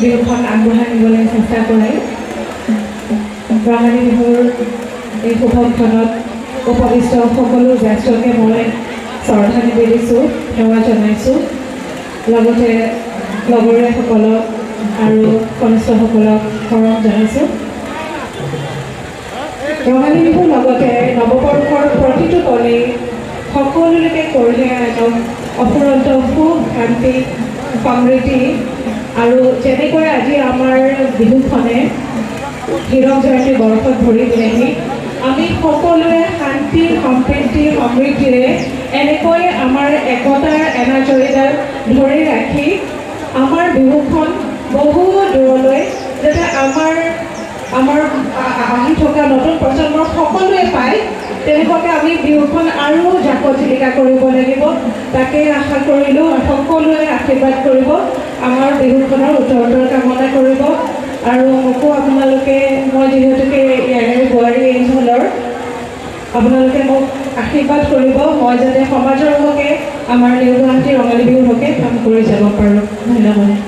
বিহুখন আগবঢ়াই নিবলৈ চেষ্টা কৰে। ৰঙালী বিহুৰ এই শুভক্ষণত উপবিষ্ট সকলো জ্যেষ্ঠকে মই শ্ৰদ্ধা নিবেদিছোঁ, সেৱা জনাইছোঁ। লগতে লগৰীয়াসকলক আৰু কনিষ্ঠসকলক শৰণ জনাইছোঁ। ৰঙালী বিহুৰ লগতে নৱবৰ্ষৰ প্ৰতিটো পলেই সকলোলৈকে কঢ়িয়াই আনক অফুৰন্ত সুখ, শান্তি, সমৃদ্ধি। আৰু যেনেকৈ আজি আমাৰ বিহুখনে হীৰক জয়ন্তী বৰ্ষত ভৰি দিলেহি, আমি সকলোৱে শান্তি, সম্প্ৰীতি, সমৃদ্ধিৰে এনেকৈ আমাৰ একতাৰ এনাজৰীডাল ধৰি ৰাখি আমাৰ বিহুখন বহু দূৰলৈ যাতে আমাৰ আহি থকা নতুন প্ৰজন্মৰ সকলোৱে পায়, তেনেকুৱাকৈ আমি বিহুখন আৰু জাকত জিলিকা কৰিব লাগিব। তাকেই আশা কৰিলোঁ। সকলোৱে আশীৰ্বাদ কৰিব, আমাৰ বিহুখনৰ উত্তৰোত্তৰ কামনা কৰিব। আৰু মোকো আপোনালোকে, মই যিহেতুকে ইয়াৰে বোৱাৰী এই অঞ্চলৰ, আপোনালোকে মোক আশীৰ্বাদ কৰিব, মই যাতে সমাজৰ হকে, আমাৰ নিউ গুৱাহাটী ৰঙালী বিহুৰ হকে কাম কৰি যাব পাৰোঁ। ধন্যবাদ।